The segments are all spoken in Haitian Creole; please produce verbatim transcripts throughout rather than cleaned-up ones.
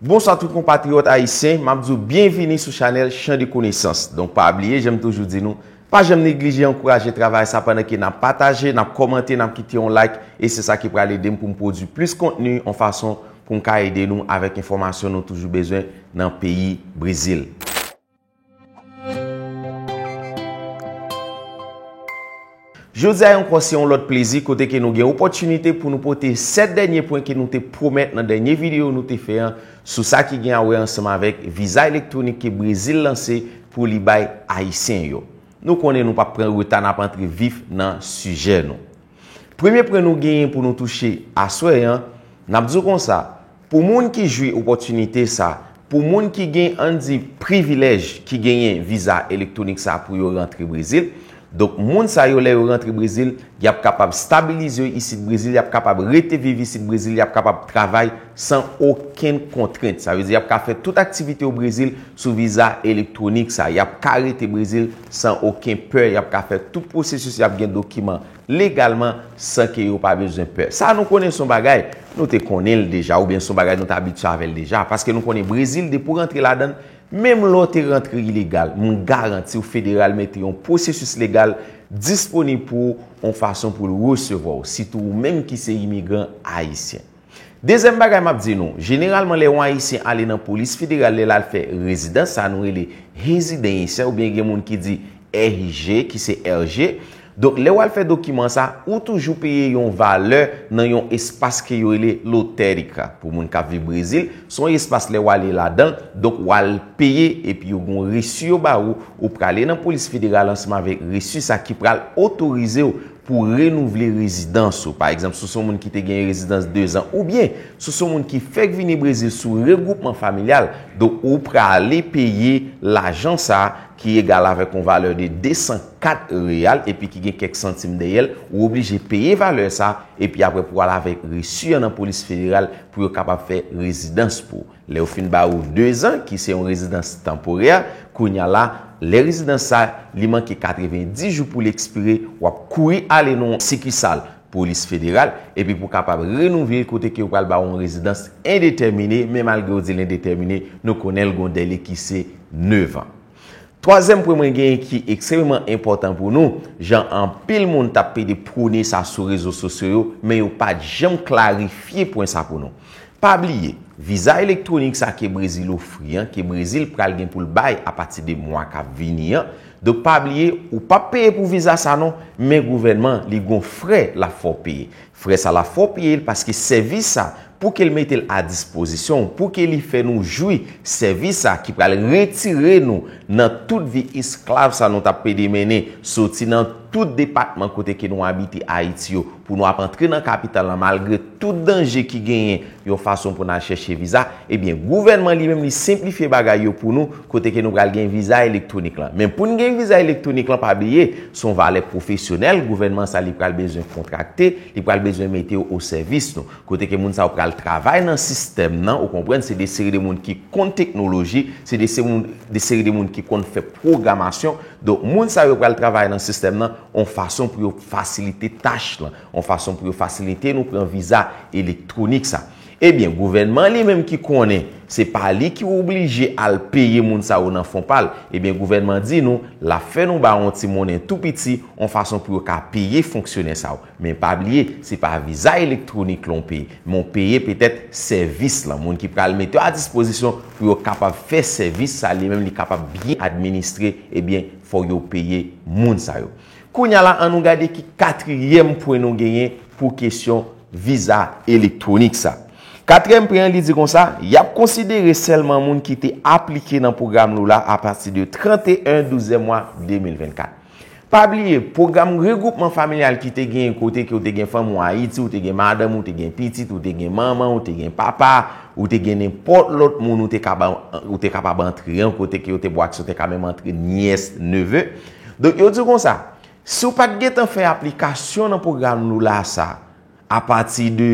Bonswa tout konpatriyòt ayisyen, m ap di w byenvini sou chanèl Chan de Konesans. Donk pa bliye, jan m toujou di nou, pa janm neglije ankouraje travay sa pandan ke n ap pataje, n ap kòmante, n ap kite yon like, e se sa ki pral ede m pou m pwodui plis kontni yon fason pou m ka ede nou avèk enfòmasyon nou toujou bezwen nan peyi Brezil. Jodi a ankò se yon lòt plezi kote ke nou gen opòtinite pou nou pote sèt dènye pwen ke nou te pwomèt nan dènye videyo nou te fè an sou sa ki gen a wè ansanm avèk viza elektwonik ke Brezil lanse pou li bay Ayisyen yo. Nou konnen nou p ap pran reta, n ap antre vif nan sijè nou. Premye pwen nou genyen pou nou touche aswè an, n ap di w konsa, pou moun ki jwi opòtinite sa, pou moun ki gen, ann di, privilèj ki genyen viza elektwonik sa pou yo rantre Brezil, donk moun sa yo lè yo rantre Brezil, y ap kapab stabilize yo isit Brezil, y ap kapab rete viv isit Brezil, y ap kapab travay san okenn kontrent. Sa vle di y ap ka fè tout aktivite yo Brezil sou viza elektwonik sa. Y ap ka rete Brezil san okenn pè, y ap ka fè tout pwosesis, y ap gen dokiman legalman san ke yo pa bezwen pè. Sa nou konnen se yon bagay nou te konnen l deja, oubyen se yon bagay nou te abitye avè l deja, paske nou konnen Brezil, depi w rantre ladan l, menm lè w te rantre ilegal, m garanti w federal mete yon pwosesis legal disponib pou w, yon fason pou l resevwa w, sitou ou menm ki se imigran ayisyen. Dezyèm bagay m ap di nou, jeneralman lè yon ayisyen ale nan polis federal, lè l al fè rezidans, sa nou rele rezidansa, oubyen gen moun ki di R G, ki se R G. Donk lè w al fè dokiman sa, ou toujou peye yon valè nan yon espas ke yo rele lotérica. Pou moun k ap viv Brezil, se yon espas lè w ale ladan l, donk w al peye epi yo gen yon resi yo ba ou, ou prale nan polis federal ansanm avèk resi sa ki pral otorize w pou renouvle rezidans ou. Pa egzanp, si w se yon moun ki te gen rezidans dezan, oubyen si w se yon moun ki fèk vini Brezil sou regwoupman familyal, donk ou prale peye lajan sa ki egal avèk yon valè de de san kat reyal epi ki gen kèk santim dèyè l, ou oblije peye valè sa, epi apre pou w al avèk resi an nan polis federal pou yo kapab fè rezidans pou ou. Lè yo fin ba ou dezan, ki se yon rezidans tanporè, kounye a la, lè rezidans sa, li manke katrevenndis jou pou l ekspire, w ap kouri ale nan yon sikisal polis federal, epi pou w kapab renouvle l kote ke yo pral ba w yon rezidans endetèmine, men malgre yo di l endetèmine, nou konnen l gen yon dèle ki se nèf an. Twazyèm pwen mwen genyen ki ekstrèmeman enpòtan pou nou, jan anpil moun t ap pede pwone sa sou rezo sosyo yo, men yo pa t janm klarifye pwen sa pou nou. Pa bliye, viza elektwonik sa ke Brezil ofri an, ke Brezil pral gen pou l bay apati de mwa k ap vini an, donk pa bliye, ou p ap peye pou viza sa non, men gouvènman li gon frè l ap fè w peye. Frè sa l ap fè w peye l paske sèvis sa, pou ke l mete l a dispozisyon w, pou ke li fè nou jwi sèvis sa ki pral retire nou nan tout vi esklav sa nou t ap pede mennen, soti nan tout depatman kote ke nou abite Ayiti yo, pou nou ap antre nan kapital lan malgre tout danje ki genyen yon fason pou n al chèche viza, ebyen, gouvènman li menm li senplifye bagay yo pou nou, kote ke nou pral gen viza elektwonik lan. Men pou n gen viza elektwonik lan, pa bliye, se yon valè pwofesyonèl gouvènman sa li pral bezwen kontrakte, li pral bezwen mete yo o sèvis nou. Kote ke moun sa yo pral travay nan sistèm nan, ou konprann, se de seri de moun ki konn teknoloji, se de seri moun, de seri de moun ki konn fè pwogramasyon. Donk, moun sa yo pral travay nan sistèm nan, yon fason pou yo fasilite tach lan, yon fason pou yo fasilite nou pran viza elektwonik sa. Ebyen, gouvènman li menm ki konnen, se pa li ki oblije al peye moun sa yo nan fon pa l. Ebyen, gouvènman di nou, l ap fè nou bay yon ti monnen tou piti, yon fason pou yo ka peye fonksyonè sa yo. Men pa bliye, se pa viza elektwonik lan w peye, men w peye petèt sèvis lan. Moun ki pral mete yo a dispozisyon pou yo kapab fè sèvis sa, li menm li kapab byen administre, ebyen, fò yo peye moun sa yo. Kounye a la, ann nou gade ki katriyèm pwen nou genyen pou kesyon viza elektwonik sa. Katriyèm pwen an, li di konsa, y ap konsidere sèlman moun ki te aplike nan pwogram Lula apati de trannteyen douzèm mwa de mil vennkat. Pa bliye, pwogram regwoupman familyal ki te genyen kote ke w te gen fanmi w Ayiti, ou te gen madanm, ou te gen pitit, ou te gen manman, ou te gen papa, ou te gen nenpòt lòt moun ou te kaba-, ou te kapab antre an, kote ke yo te ba w aksè, ou te ka menm antre nyès, neve. Donk, yo di w konsa, si w pa t gentan fè aplikasyon nan pwogram Lula sa, apati de,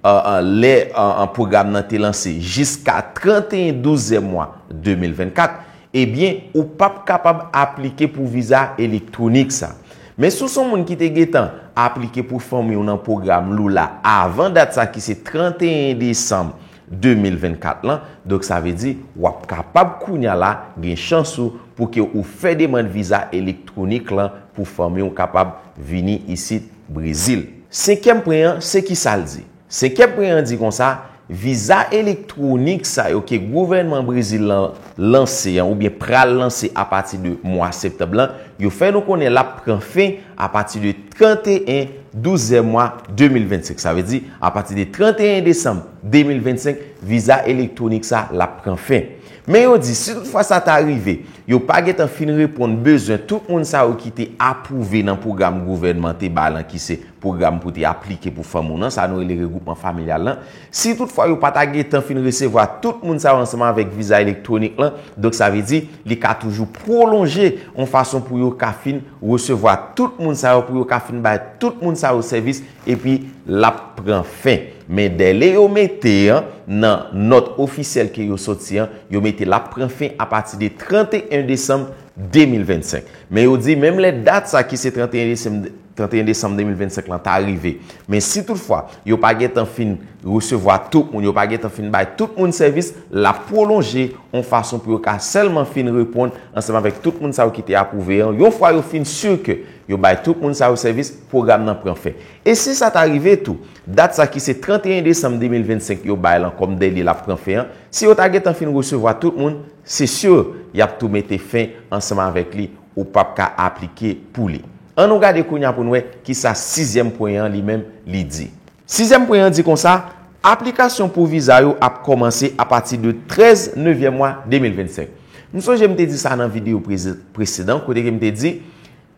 euh, euh, lè, euh, euh, pwogram nan te lanse jiska trannteyen douzèm mwa de mil vennkat, ebyen, ou p ap kapab aplike pou viza elektwonik sa. Men si w se yon moun ki te gentan aplike pou fanmi w nan pwogram Lula avan dat sa ki se trannteyen desanm de mil vennkat lan. Donk, sa vle di, w ap kapab kounye a la gen chans ou pou ke ou fè demann viza elektwonik lan pou fanmi w kapab vini isit Brezil. Senkyèm pwen an, se ki sa l di? Senkyèm pwen an di konsa, viza elektwonik sa yo ke gouvènman Brezil lan lanse an, oubyen pral lanse apati de mwa septanm lan, yo fè nou konnen l ap pran fen apati de trannteyen douzèm mwa de mil vennsenk. Sa vle di, apati de trannteyen desanm de mil vennsenk, viza elektwonik sa l ap pran fen. Men yo di, si toutfwa sa ta rive, yo pa gentan fin reponn bezwen tout moun sa yo ki te apwouve nan pwogram gouvènman te ba lan, ki se pwogram pou te aplike pou fanmi w lan, sa nou rele regroupman familyal lan. Si toutfwa yo pa ta gentan fin resevwa tout moun sa yo ansanm avèk viza elektwonik lan, donk sa vle di, li ka toujou pwolonje yon fason pou yo ka fin resevwa tout moun sa yo, pou yo ka fin bay tout moun sa yo sèvis, epi l ap pran fen. Men dèle yo mete an, nan nòt ofisyèl ke yo soti an, yo mete l ap pran fen apati de trannteyen desanm de mil vennsenk. Men yo di, menm lè dat sa ki se trannteyen desanm, trannteyen desanm de mil vennsenk lan ta rive, men si toutfwa yo pa gentan fin resevwa tout moun, yo pa gentan fin bay tout moun sèvis, l ap pwolonje yon fason pou yo ka sèlman fin reponn ansanm avèk tout moun sa yo ki te apwouve an. Yon fwa yo fin si ke yo bay tout moun sa yo sèvis, pwogram nan pran fen. E si sa ta rive tou, dat sa ki se trannteyen desanm de mil vennsenk yo bay lan kòm dèle l ap pran fen an, si yo ta gentan fin resevwa tout moun, se si y ap tou mete fen ansanm avèk li, ou p ap ka aplike pou li. An nou gade kounye a pou n wè kisa sizyèm pwen an li menm li di. Sizyèm pwen an di konsa, aplikasyon pou viza yo ap kòmanse apati de trèz nevyèm mwa de mil vennsenk. M sonje m te di sa nan videyo preze-, presedan, kote ke m te di,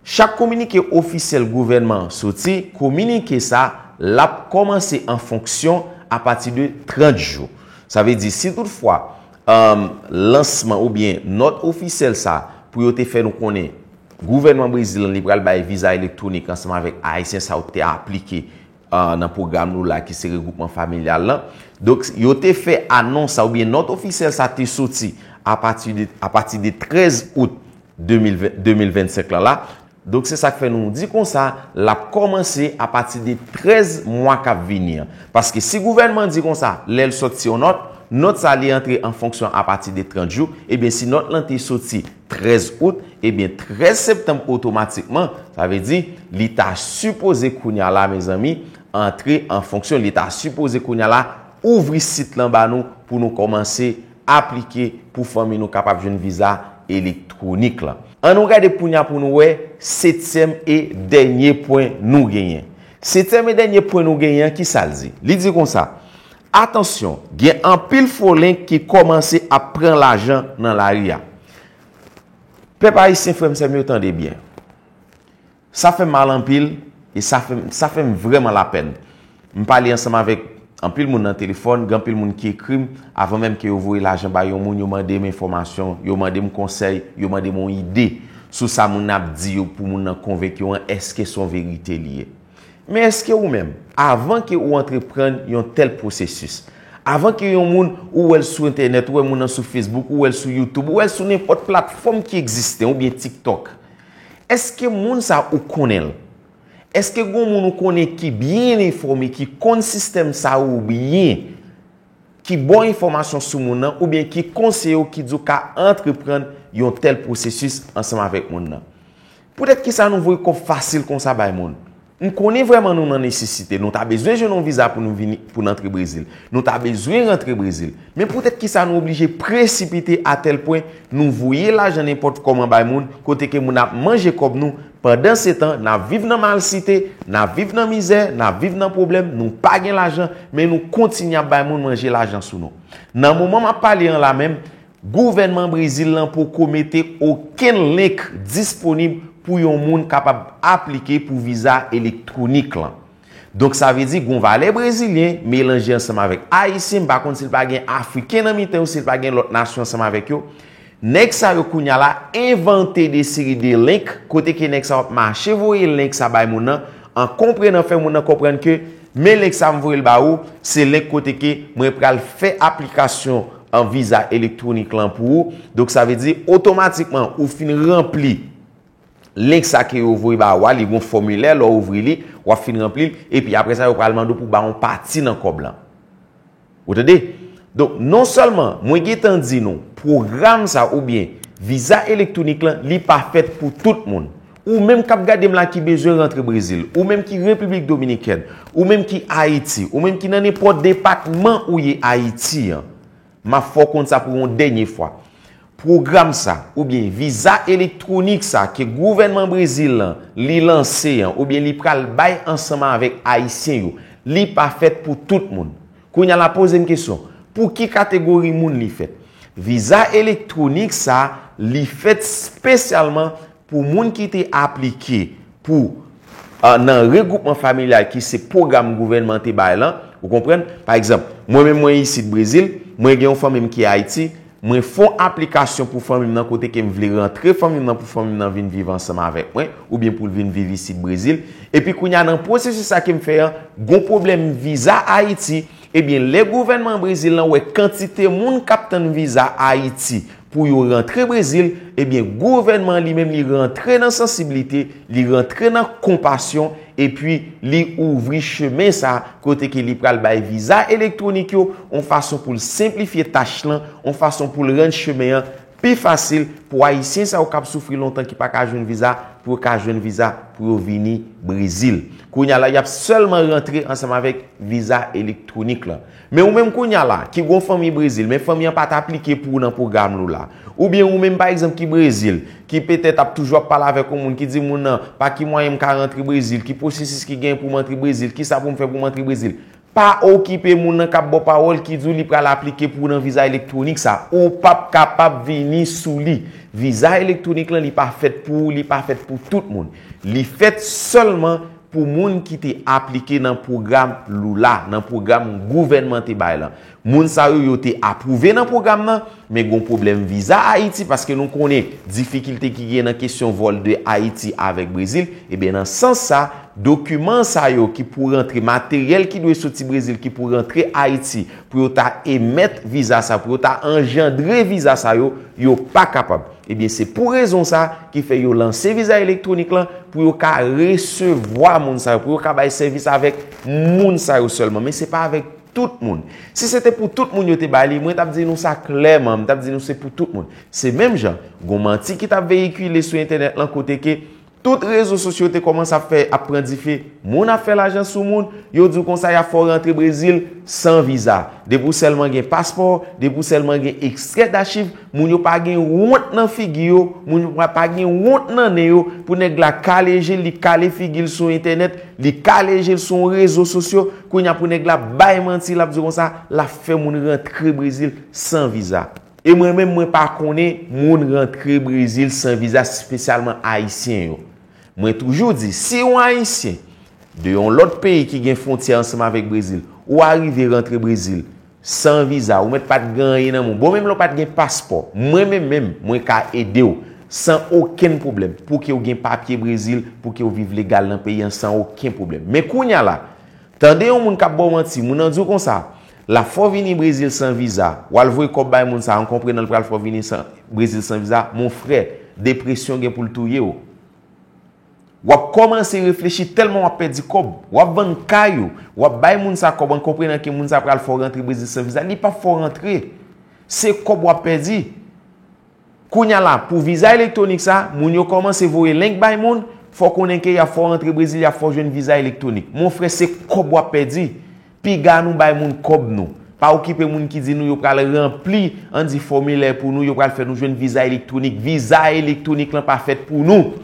chak kominike ofisyèl gouvènman an soti, kominike sa, l ap kòmanse an fonksyon apati de trant jou. Sa vle di, si toutfwa, um, lansman oubyen nòt ofisyèl sa, pou yo te fè nou konnen gouvènman Brezil lan, li pral bay viza elektwonik ansanm avèk Ayisyen sa yo ki te aplike, uh, nan pwogram nou la, ki se regroupman familyal lan. Donk, yo te fè anons sa, oubyen nòt ofisyèl sa te soti apati de, apati de trèz out de mil ven, de mil vennsenk lan la. Donk, se sa k fè nou di konsa, l ap kòmanse apati de trèz mwa k ap vini an. Paske si gouvènman di konsa, lè l sòti yon nòt, nòt sa li antre an fonksyon apati de trant jou, ebyen, si nòt lan te soti trèz out, ebyen, trèz septanm otomatikman, sa vle di, li ta sipoze kounye a la, mezanmi, antre an fonksyon, li ta sipoze kounye a la, ouvri sit lan ba nou pou nou kòmanse aplike pou fanmi nou kapab jwenn viza elektwonik lan. An nou gade kounye a pou nou wè setyèm e dènye pwen nou genyen. Setyèm e dènye pwen nou genyen an, ki sa l di? Li di konsa, atansyon, gen anpil fo link ki kòmanse ap pran lajan nan lari a. Pèp ayisyen, frè m, sè m yo, tande byen. Sa fè m mal anpil, e sa fè m, sa fè m vrèman lapèn. M pale ansanm avèk anpil moun nan telefòn, gen anpil moun ki ekri m, avan menm ke yo voye lajan bay yon moun, yo mande m enfòmasyon, yo mande m konsèy, yo mande m yon ide sou sa moun nan ap di yo pou moun nan konvenk yo an, èske se yon verite li ye? Men èske ou menm, avan ke ou antreprann yon tèl pwosesis, avan ke yon moun, ou wè l sou entènèt, ou wè moun nan sou Facebook, ou wè l sou YouTube, ou wè l sou nenpòt platfòm ki egziste, oubyen TikTok, èske moun sa ou konnen l? Èske gen moun ou konnen ki byen enfòme, ki konn sistèm sa yo byen, ki ba w enfòmasyon sou moun nan, oubyen ki konseye w, ki di w ka antreprann yon tèl pwosesis ansanm avèk moun nan? Poutèt kisa nou voye kòb fasil konsa bay moun? M konnen vrèman nou nan nesesite. Nou ta bezwen jwenn yon viza pou nou vini, pou n antre Brezil. Nou ta bezwen rantre Brezil. Men poutèt kisa nou oblije presipite a tèl pwen nou voye lajan nenpòt kòman bay moun, kote ke moun ap manje kòb nou, pandan se tan, n ap viv nan malsite, n ap viv nan mizè, n ap viv nan pwoblèm, nou pa gen lajan, men nou kontinye ap bay moun manje lajan sou nou. Nan moman m ap pale an la menm, gouvènman Brezil lan poko mete okenn link disponib pou yon moun kapab aplike pou viza elektwonik lan. Donk, sa vle di, gon valè brezilyen melanje ansanm avèk ayisyen, m pa konn si l pa gen afriken nan mitan yo, si l pa gen lòt nasyon ansanm avèk yo. Nèg sa yo kounye a la envante de seri de link, kote ke nèg sa yo ap mache voye link sa bay moun nan, an konprenan fè moun nan konprann ke, men link sa m voye l ba ou, se link kote ke mwen pral fè aplikasyon an viza elektwonik lan pou ou. Donk, sa vle di, otomatikman, ou fin ranpli link sa ke yo voye ba ou a, li gon fòmilè, lè w ouvri li, w ap fin ranpli l, epi apre sa, yo pral mande w pou ba yon pati nan kòb lan. Ou tande? Donk, non sèlman mwen gentan di nou, pwogram sa oubyen viza elektwonik lan, li pa fèt pou tout moun. Ou menm k ap gade m la ki bezwen rantre Brezil, ou menm ki Repiblik Dominikèn, ou menm ki Ayiti, ou menm ki nan nenpòt depatman ou ye Ayiti an, m ap fè w konn sa pou yon dènye fwa. Pwogram sa, oubyen viza elektwonik sa ke gouvènman Brezil lan, li lanse an, oubyen li pral bay ansanm avèk Ayisyen yo, li pa fèt pou tout moun. Kounye a la, poze m kesyon, pou ki kategori moun li fèt? Viza elektwonik sa, li fèt espesyalman pou moun ki te aplike pou, ah, nan regwoupman familyal ki se pwogram gouvènman te bay lan, ou konprann? Pa egzanp, mwen menm mwen isit Brezil, mwen gen yon fanmi m ki Ayiti, mwen fè yon aplikasyon pou fanmi m nan kote ke m vle rantre fanmi m nan pou fanmi m nan vin viv ansanm avèk mwen, oubyen pou l vin viv isit Brezil. Epi kounye a nan pwosesis sa ke m fè an, gon pwoblèm viza Ayiti, ebyen lè gouvènman Brezil lan wè kantite moun k ap tann viza Ayiti pou yo rantre Brezil, ebyen gouvènman li menm li rantre nan sansiblite, li rantre nan konpasyon, epi li ouvri chemen sa kote ke li pral bay viza elektwonik yo, yon fason pou l senplifye tach lan, yon fason pou l rann chemen an pi fasil pou Ayisyen sa yo k ap soufri lontan ki pa ka jwenn viza, pou yo ka jwenn viza pou yo vini Brezil. Kounye a la, y ap sèlman rantre ansanm avèk viza elektwonik lan. Men ou menm kounye a la, ki gon fanmi Brezil, men fanmi an pa t aplike pou ou nan pwogram Lula. Oubyen ou menm, pa egzanp, ki Brezil, ki petèt ap toujou ap pale avèk yon moun ki di moun nan, pa ki mwayen m ka rantre Brezil, ki pwosesis ki genyen pou m antre Brezil, kisa pou m fè pou m antre Brezil. Pa okipe moun nan k ap ba w pawòl ki di w li pral aplike pou w nan viza elektwonik sa. Ou p ap kapab vini sou li. Viza elektwonik lan, li pa fèt pou ou, li pa fèt pou tout moun. Li fèt sèlman pou moun ki te aplike nan pwogram Lula, nan pwogram gouvènman te bay lan. Moun sa yo, yo te apwouve nan pwogram nan, men gon pwoblèm viza Ayiti, paske nou konnen difikilte ki gen nan kesyon vòl de Ayiti avèk Brezil. Ebyen, nan sans sa, dokiman sa yo ki pou rantre, materyèl ki dwe soti Brezil ki pou rantre Ayiti, pou yo ta emèt viza sa, pou yo ta anjandre viza sa yo, yo pa kapab. Ebyen, se pou rezon sa ki fè yo lanse viza elektwonik lan, pou yo ka resevwa moun sa yo, pou yo ka bay sèvis avèk moun sa yo sèlman. Men se pa avèk tout moun. Si se te pou tout moun yo te bay li, mwen t ap di nou sa klèman, m t ap di nou se pou tout moun. Se menm jan, gon manti ki t ap veyikile sou entènèt lan kote ke tout rezo sosyo te kòmanse ap fè, ap pran dife, moun ap fè lajan sou moun, yo di w konsa y ap fè w rantre Brezil san viza. Depi w sèlman gen paspò, depi w sèlman gen ekstrè dachiv, moun yo pa gen wont nan figi yo, moun yo pa, pa gen wont nan nen yo, pou nèg la kale je l, li kale figi l sou entènèt, li kale je l sou rezo sosyo, kounye a pou nèg la bay manti, l ap di w konsa, l ap fè moun rantre Brezil san viza. E mwen menm, mwen pa konnen moun rantre Brezil san viza, espesyalman Ayisyen yo. Mwen toujou di, si yon Ayisyen de yon lòt peyi ki gen fwontyè ansanm avèk Brezil, ou arive rantre Brezil san viza, ou mèt pa t gen anyen nan men w, bon, menm lè w pa t gen paspò, mwen menm menm, mwen ka ede w san okenn pwoblèm, pou ke w gen papye Brezil, pou ke w viv legal nan peyi an san okenn pwoblèm. Men kounye a la, tande yon moun k ap ba w manti, moun nan di w konsa, l ap fè w vini Brezil san viza, w al voye kòb bay moun sa, an konprenan l pral fè w vini san, Brezil san viza, mon frè, depresyon gen pou l touye w. W ap kòmanse reflechi tèlman w ap pèdi kòb, w ap vann kay ou, w ap bay moun sa kòb an konprenan ke moun sa pral fè w rantre Brezil san viza, li p ap fè w rantre. Se kòb w ap pèdi. Kounye a la, pou viza elektwonik sa, moun yo kòmanse voye link bay moun, fè w konnen ke y ap fè w rantre Brezil, y ap fè w jwenn viza elektwonik. Mon frè, se kòb w ap pèdi. Piga nou bay moun kòb nou. Pa okipe moun ki di nou yo pral ranpli, ann di fòmilè pou nou, yo pral fè nou jwenn viza elektwonik. Viza elektwonik lan pa fèt pou nou.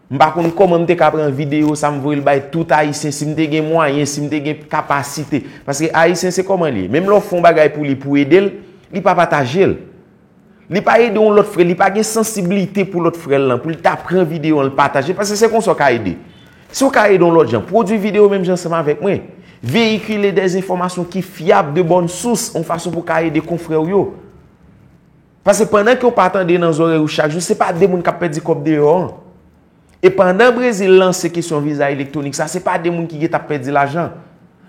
M pa konn kòman m te ka pran videyo sa m voye l bay tout Ayisyen si m te gen mwayen, si m te gen kapasite. Paske Ayisyen se kòman li ye. Menm lè w fè yon bagay pou li, pou ede l, li pa pataje l. Li pa ede yon lòt frè, li pa gen sansiblite pou lòt frè l lan, pou l ta pran videyo an, l pataje, paske se konsa w ka ede. Si w ka ede yon lòt jan, pwodui videyo menm jan ansanm avèk mwen. Veyikile dèzenfòmasyon ki fyab, de bòn sous, yon fason pou w ka ede konfrè w yo. Paske pandan ke w pa tande nan zòrèy ou chak jou, se pa de moun k ap pèdi kòb deyò an. E pandan Brezil lanse kesyon viza elektwonik sa, se pa de moun ki gentan ap pèdi lajan.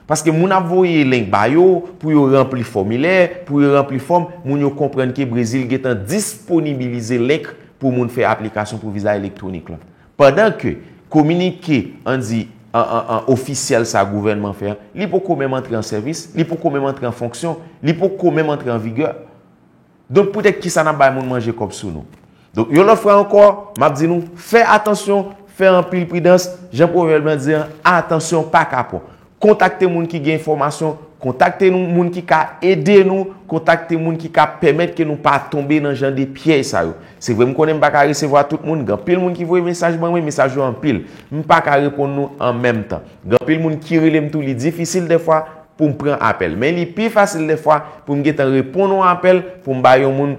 Paske moun ap voye link ba yo pou yo ranpli fòmilè, pou yo ranpli fòm, moun yo konprann ke Brezil gentan disponibilize link pou moun fè aplikasyon pou viza elektwonik lan. Pandan ke kominike, ann di, an, an, an ofisyèl sa gouvènman fè an, li poko menm antre an sèvis, li poko menm antre an fonksyon, li poko menm antre an vigè. Donk poutèt kisa n ap bay moun manje kòb sou nou? Donk yon lòt fwa ankò, m ap di nou, fè atansyon, fè anpil pridans, jan pwovèb lan di an, atansyon pa kapon. Kontakte moun ki gen enfòmasyon, kontakte nou, moun ki ka ede nou, kontakte moun ki ka pèmèt ke nou pa tonbe nan jan de pyèj sa yo. Se vre, m konnen m pa ka resevwa tout moun, gen anpil moun ki voye mesaj ban mwen, mesaj yo anpil. M pa ka reponn nou an menm tan. Gen anpil moun ki rele m tou, li difisil dèfwa pou m pran apèl. Men li pi fasil dèfwa pou m gentan reponn yon apèl, pou m ba yon moun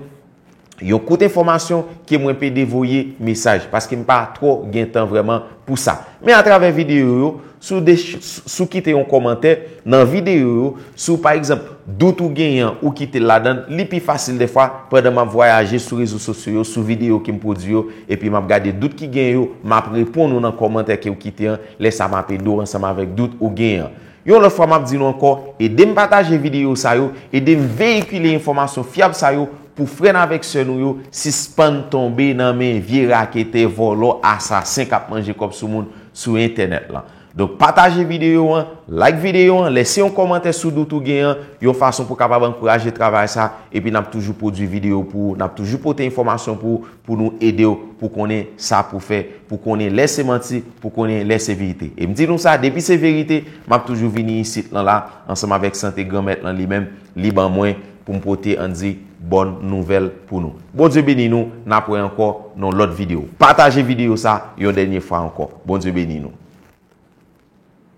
yon kout enfòmasyon ke mwen pede voye mesaj, paske m pa twò gen tan vrèman pou sa. Men atravè videyo yo, si w de-, si w kite yon kòmantè nan videyo yo, si w, pa egzanp, dout ou genyen an, ou kite l ladan l, li pi fasil dèfwa pandan m ap vwayaje sou rezo sosyo yo, sou videyo ke m pwodui yo, epi m ap gade dout ki gen yo, m ap reponn ou nan kòmantè ke w kite an, lè sa m ap ede w ansanm avèk dout ou genyen an. Yon lòt fwa, m ap di nou ankò, ede m pataje videyo sa yo, ede m veyikile enfòmasyon fyab sa yo pou frè n avèk sè nou yo sispann tonbe nan men vye raketè, vòlò, asasen k ap manje kòb sou moun sou entènèt lan. Donk, pataje videyo an, like videyo an, lèse yon kòmantè sou dout ou gen an, yon fason pou kapab ankouraje travay sa, epi n ap toujou pwodui videyo pou ou, n ap toujou pote enfòmasyon pou ou, pou nou ede w, pou konnen sa pou fè, pou konnen lè se manti, pou konnen lè se verite. E m di nou sa, depi se verite, m ap toujou vini isit lan la, ansanm avèk sante Granmèt lan li menm, li ban mwen pou m pote, ann di, bòn nouvèl pou nou. Bondye beni nou, n ap wè ankò nan lòt videyo. Pataje videyo sa yon dènye fwa ankò. Bondye beni nou.